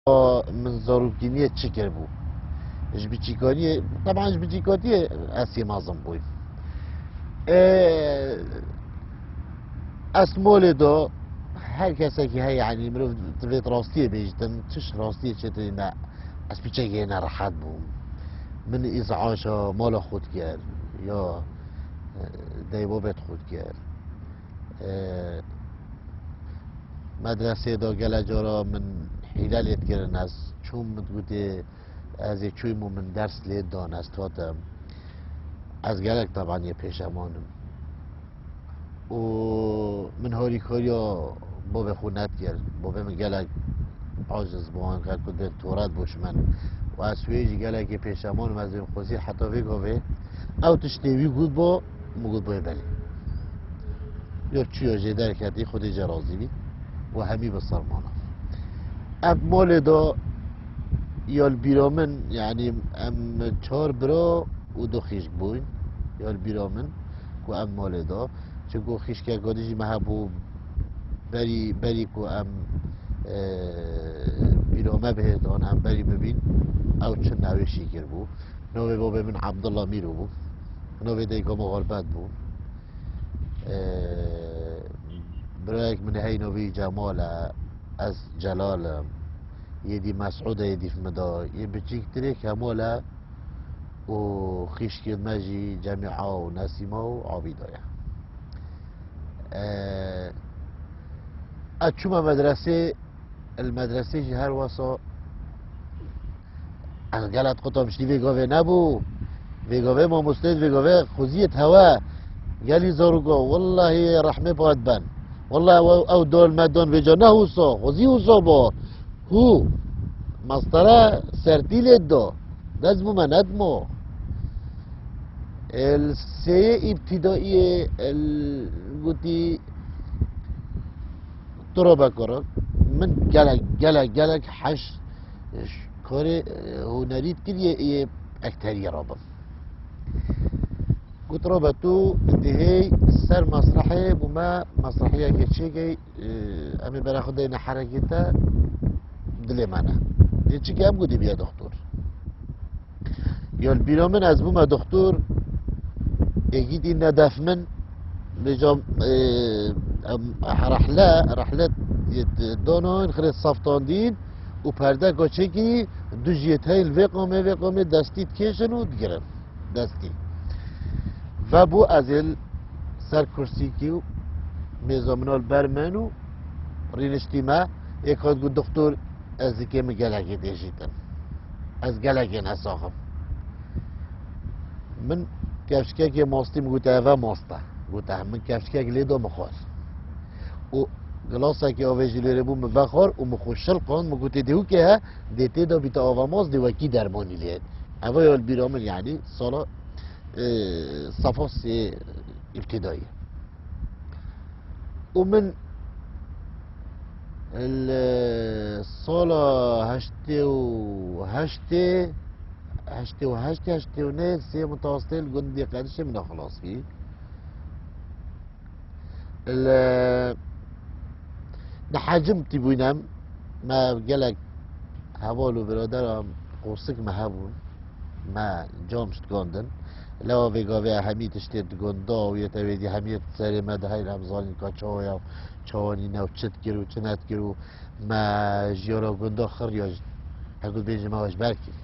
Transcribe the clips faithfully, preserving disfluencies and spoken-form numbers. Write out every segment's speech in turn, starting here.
Min zarokîniyê çi kiribû? Ji biçîkaniyê, teban ji biçîkatiyê ez sê mezin bûyim. E, ez malê de her kesekî heye, yanî mirov divê rastiyê bêjîtin, çi ji rastiyê çêtirî ne, ez piçekê nerehet bûm. Min îzaca mala xwe dikir, ya, e, dayê babê xwe dikir. E, medresê de gelek cara min hîle lê dikirin, ez çûm, min gotê, ez ê çûyim û min ders lê dan, ez dihatim. Ez gelek teban yê pêşeman im. Û min harîkariya bavê xwe nedikir. Bavê min gelek aciz bû, anka ku dê toret bû ji min. Û ez wê jî gelekê pêşeman im, ez ê xwezî heta vê gavê. Ew tiştê wî got bo, min got boyê belê. Ya çûya jê derketî, Xwedê jê razî bî. Û hemî bi ser mana. Ev malê de ya li bîra min, yanî em çar bira û du xîşk bûyn. Ya li bîra min ku em malê de. Çimku xîşkeka din jî me hebû berî, berî ku em, e, bîra me bihêtan, em berî bibîn, ew çi navê şîkir bû. Navê babê min Abdullah Mîro bû. Navê dayika min Xurbet bû. Ee, birayek min hey navê Cemal e, ez Celal im. Yê dî Mesûd e, yê dî Himida. Yê biçîktirê Kemal e û xîşkên me jî Cemîa û Nesîma û Abîda ye. Ee, ez çûme medresê, Li medresê jî her wesa ez gelek qutam ji vê gavê nebû. Vê gavê mamosteyê, vê gavê xweziyê hewe. Gelî zaroka, wellahî rehmê pat ben. Wellahî ew, ew dal me dan vêca ne hûsa, xwezî hûsa bo. Hû, mastera sertî lê da. Dest bû me nedmo. El sê îbtîdaiyê el gotî Tu rabe kara. Min gelek, gelek, gelek heş, e, ş-, karê, e, hunerî dikir yê, yê ekteriyê rabim. Got rabe tu dihê ser mesrehê bû me mesrehiyekê çêkey, e, em ê bera xwe deyne herekê te dilê me ne. Ê çi ke em got ê bîye doxtor. Ya li bîra min ez bûme doxtor, êkî dî nedef min, vêca, e, em, rehle, rehle dana, xirê saftan dîn û perdeka çêkî, du jiyê teyl vê qamê, vê qamê destî dikêşin û digirin. Destî. Vebû ez ê li ser kursîkî û mêza min li ber min û rîniştî me, êk hat got, "Doktor, ez zikê min gelekê dêjîtin. Ez gelekê nesax im." Min kevşikekê mastî, min gote, "Eve mast e." Gote, "Min kevşikek lê da min xwar." Û gilasekê avê jî lêrê bû, min vexwar û min xwe şilqand, min gotê, "Dê hûkê he, dê tê de bîte ava mast, dê wekî dermanî lê." Eva ya li bîra min, yanî sala, e, safa sê îbtîdayî. Û min li sala heştê û heştê, heştê û heştê, heştê û nehê sê mutawasitê li gundê Qedişê min xilas bî. Li, li hecim tîbûynem, me gelek heval û biradera qosik me hebûn, me cam ji digandin. Lewa vê gavê hemî tiştê digunda û yê tevêdî hemî serê me diheyl em zanîn ka çawa ya, çawa nîne û çi dikir û çi nedikir û me jiyara gunda xiriya ji, hekû dibêjin me ji ber kir.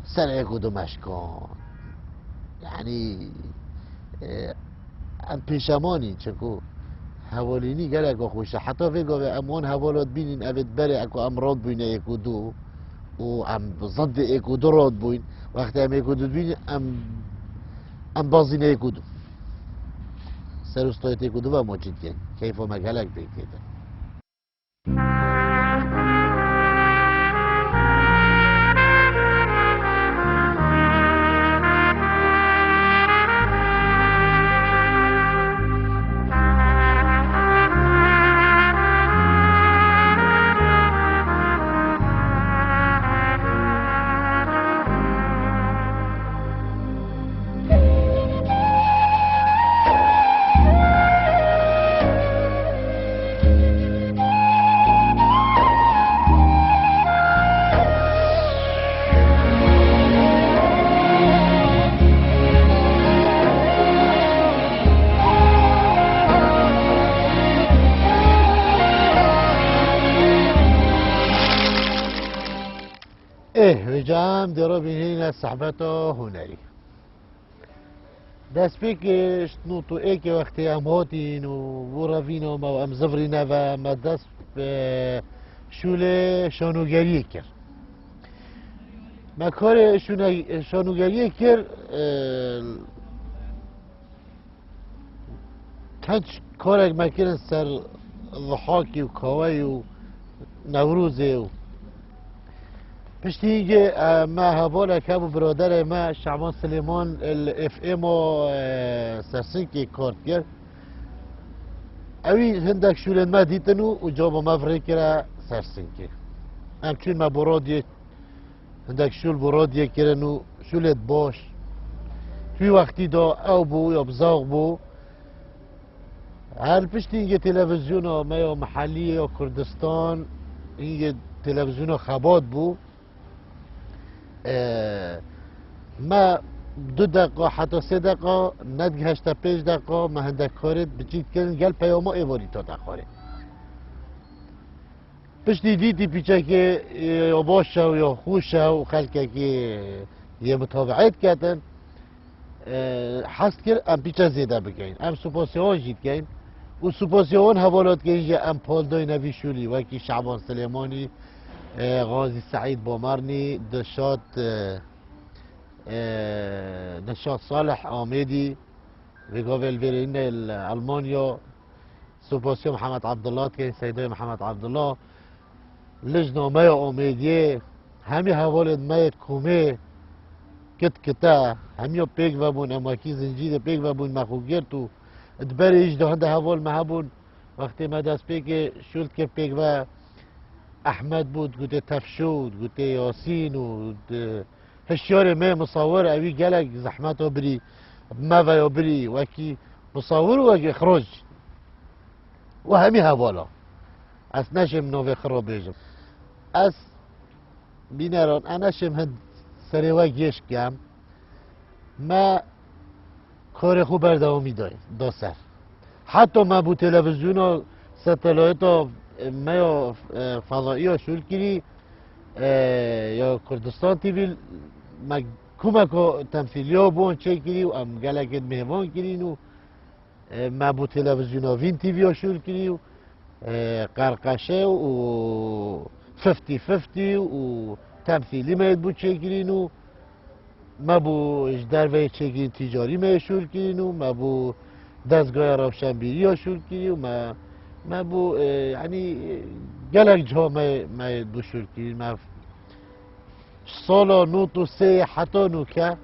Ser êk û du meşkan. Yanî, e, em pêşemanî, çinku hevalînî gelek xweş e. Heta vê gavê em wan hevala dibînin, evê berê eko em rad bûyne êk û du û em bi zidê êk û du rad bûyn. Wextê em êk û du dibînin, em, em bazîne êk û du. Ser û stayê êk û du ve ma çi dikin? Keyfa me gelek pêk tê de. Ê, vêca em dê re bînîne sehbeta hunerî. Destpêkê ji nod û êkê wextê em hatîn û bo revîna me û em zivrîne ve me dest bi şûlê şanogeriyê kir. Me karê şûne-, şanogeriyê kir, e, Tenc karek me kirin ser Zihakî û Kaweyî û Newrozê û piştî hîngê, e, me hevalek hebû, biraderê me Şaban Silêman li F M o, e, Sersinkê kar dikir. Ewî hindek şûlên me dîtin û, û caba me virê kire Sersinkê. Em çûn me bo radyoyê Hindek şûl bo radyoyê kirin û şûlêt baş. Wî wextî de ew bû ya bizax bû. Her piştî hingê televîzyona me ya mihellî ya Kurdistan, hingê televîzyona xebat bû. Ee, me du deqa heta sê deqa nedigihişte pênc deqa me hindek karê bi çî dikirin gel peyama êvarî ta te xwarê. Piştî dîtî pîçekê, e, ya baş e û ya xweş e û xelkekê yê mutabiet ketin, e, hez kir em pîçe zêde bikeyin. Em supasiya wan jî dikeyin û supasiya wan hevala dikeyin jî em pal dayne vî şûlî, wekî Şaban Silêmanî, e, Xazî Seîd Bomernî, Dilşad, e, e, Dilşad Salih Amêdî, vê gavê li vêrê ne li Elmanya, Supasiya Mihemed Abdullah dikeyin, Seydayê Mihemed Abdullah, lijna me ya Amêdiyê, hemî hevalên me yê komê kit kite, hemiya pêk vebûn, em wekî zincîrê pêk vebûn, me xwe girt û di berê jî de hinde heval me hebûn, wextê me destpêkê şûl dikir pêk ve Ehmed bû, digotê Tefşo, digotê Yasîn û di, Hişyarê me musawir, ewî gelek zehmet o birî, me ve yo birî, wekî musawir û wekî ixroj. Û hemî hevala. Ez neşêm navê xwe bêjim. Ez bîneran, ez neşêm hind serê we gêş kem. Me karê xwe berdewamî dayê, da ser. Heta me bû televîzyona satelayta me ya, e, fezaiya şûl kirî, e, ya Kurdistan T V, me kumeka temsîliya bûn çêkirî û em gelekê mêvan kirîn û, e, me bû televîzyona Vîn T V ya şûl kirî û, e, Qerqeşe û Fifty Fifty û temsîlî me bû çêkirîn û Me bû ji derveyê çêkirîn tîcarî me yê şûl kirîn û me bû dezgaya rewşenbîriya şûl kirî û me, me bû, e, yanî, e, gelek ciha me, me bû şûl kirîn. Me sala nod û sê heta nûke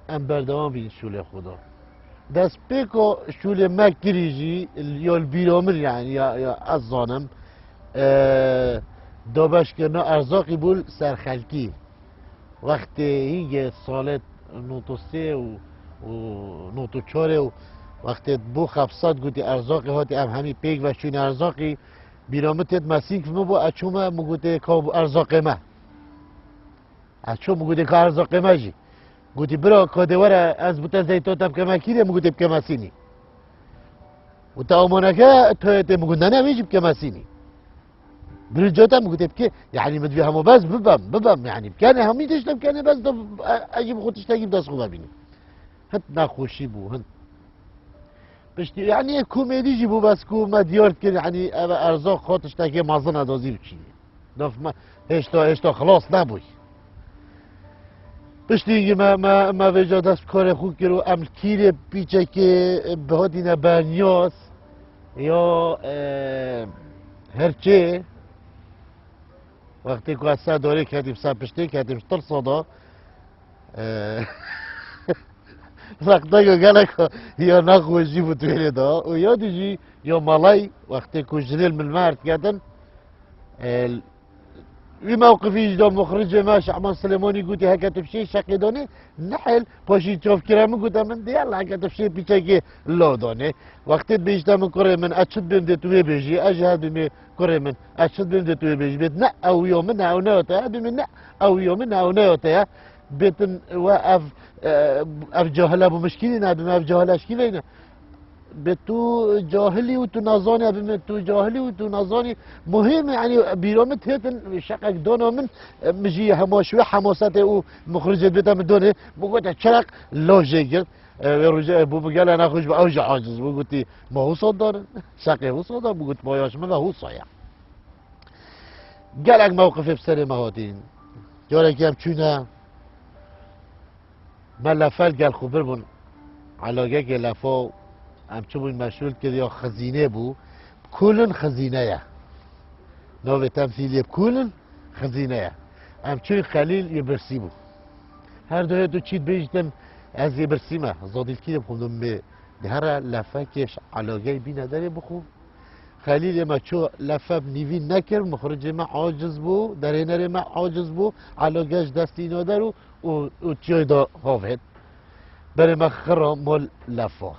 em berdewam bîn şûlê xwe de. Destpêka şûlê me kirî jî, ya li bîra min, yanî, ya, ya ez zanim, e, dabeşkirina erzaqî bû li ser xelkî. Wextê hîngê salê nod û sê û, û nod û çarê û wextê bû xebsat gotî erzaqê hatî em hemî pêk ve çûne erzaqî, bîra min têt me sînk min bû, ez çûme min gotê ka bû erzaqê me. Ez çûm min gotê ka erzaqê me jî. Gotî bira ka dê were ez bi te zeyto te bikeme kîrê, min gotê bikeme sînî. Û te amaneke toyê tê min got ne ne wê jî bikeme sînî. Birinca te min gotê bike, yanî min divê hema bes bibem, bibem, yanî bikene hemî tişte bikene bes de, e, ez jî bi xwe tiştekî bi dest xwe vebînim. Hind nexweşî bû, hind. Piştî, yanî komedî jî bû bes ku me diyar dikir, yanî ev erzaq xwe tiştekê mezin e da zî biçînê. Daf me hêşta, hêşta xilas nebûy. Piştî me, me, me vêca dest bi karê xwe kir û em li kîrê pîçekê bihatîne berniyaz ya, e, herçê. Wextê ku ez ser darê ketîm, ser piştê ketîm, ji tirsa da, e, wexteke gelek ya nexweşî bû di wêrê da. Û ya dî jî ya malay, wextê ku jinê li min me erdiketin, e, Wî mewqifî ji da muxricê me Şehban Silêmanî gotî, heke tu fişê şeqê danê, nehêl, paşî çavkira min gote min, dê yalla heke tu fişê pîçekê law danê. Wextê bihîşte min kurê min, ez çi dibêm dê tu wê bêjî, ez jî her dûmê kurê min, ez çi dibêm dê tu wê bêjî, bêt ne ew ya min e, ew ne ya te ye, her dûmê ne ew ya min e, ew ne ya te ye. Bêtin we ev, e, ev cahile bû min ji kî ne, bim ev cahile ji kî veyne. Bi tu cahilî û tu nazanî, bi min tu cahilî û tu nazanî. Muhîm e, yanî bîra min têtin, şeqek dana min, e, min jî hema şû hemasetê û muxricê dibête min donê. Min gote çerek lajê girt. E, wê rojê, e, bû bi gele nexweş bû, ew jî aciz bû. Gotî, ma wisa danin? Şeqê wisa da? Min got, ma ya ji min ve wisa ye. Gelek mewqifê bi serê me hatîn. Carekî em çûne, me lefe li gel xwe bir bûn. Elagekê lefa û em çi bûn meşgûl kir ya xizînê bû. Kulin xizîne ye. Navê temsîliyê Kulin xizîne ye. Em çûn Xelîl yê birsî bû. Her du hê tu çî dibêjîtin, ez yê birsî me. Zadîlkî de bixwim, dibim mê di here lefekê ji elageyê bîne derê bixwim. Xelîlê me çû lefe bi nîvî nekir, muxricê me aciz bû, derênerê me aciz bû, elage ji destî nader û, û, û çiyayê de havêt. Berê me xira mal lefa.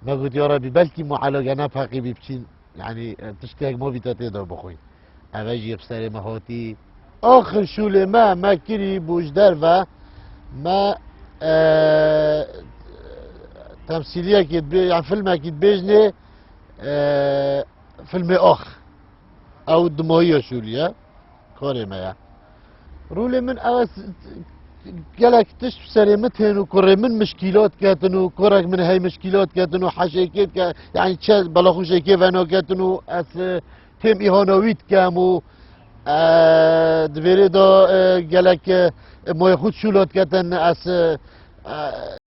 Me got, ya Rebî, belkî ma elage ne feqî bî biçîn, yanî, e, tiştek ma bîte tê de bixwîn. Eve jî bi serê me hatî. Axir şûlê me, me kirî bû ji derve, me, e, temsîliyekê dibê-, yan filmekî dibêjnê, e, filmê Ax. Ew dimayiya şûlî ye. Karê me ye. Rolê min ew e, s-, gelek tişt bi serê min tên û kurê min mişkîlat ketin û kurek min hey mişkîlat ketin û heşêkê dike, yanî çe belaxûşêkê venaketin û ez, e, têm îhana wî dikem û, e, di vêrê de, e, gelek, e, moyê xwe şûlat ketin ez, e, e,